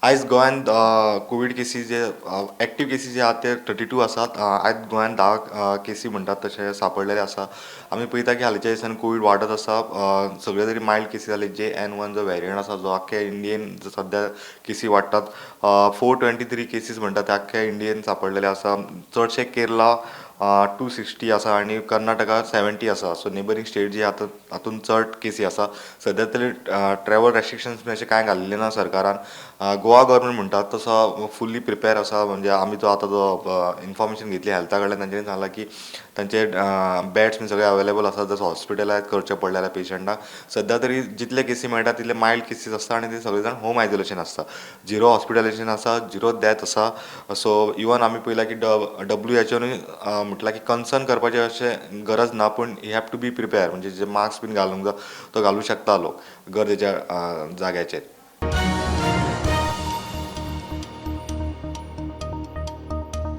आयज गोंयांत कोवीड केसी जे एक्टीव केसी जे आहात ते 32 आसात. आयज गोंयांत 10 केसी म्हणटात तशे सापडलेले आसा. आमी पळयता की हालींच्या दिसांनी कोवीड वाडत आसा. सगळे तरी मायल्ड केसी जाले. JN.1 जो वेरियंट आसा जो आख्खे इंडियेन सद्या केसी वाडटात. 423 केसीस म्हणटात ते आख्खे इंडियेन सापडलेले आसा. चडशे केरला 260 आसा आनी कर्नाटका 70 आसा. सो नेबरींग स्टेट जी आतां हातूंत चड केसी आसा. सद्या तरी ट्रॅवल रेस्ट्रिक्शन्स बी अशें कांय घाल्लें ना सरकारान. गोवा गव्हर्मेंट म्हणटात तसो फुल्ली प्रिपेर आसा. म्हणजे आमी तो आतां जो इन्फॉर्मेशन घेतली हेल्था कडल्यान तांच्यांनी सांगलां की तांचे बेड्स बी सगळे अवेलेबल आसा. जर हॉस्पिटलायज करचें पडलें जाल्यार पेशंटाक सद्या तरी जितले केसी मेळटा तितले मायल्ड केसीस आसता आनी ते सगळे जाण होम आयसोलेशन आसता. झिरो हॉस्पिटलायजेशन आसा, झिरो डेथ आसा. सो इवन आमी पळयलां की डब्ल्यू एच ओनूय म्हटलां की कन्सर्न करपाचें अशें गरज ना, पूण you have to be prepare. म्हणजे जे मास्क बीन घालूंक जाय तो घालूं शकता लोक गरजेच्या जाग्याचेर.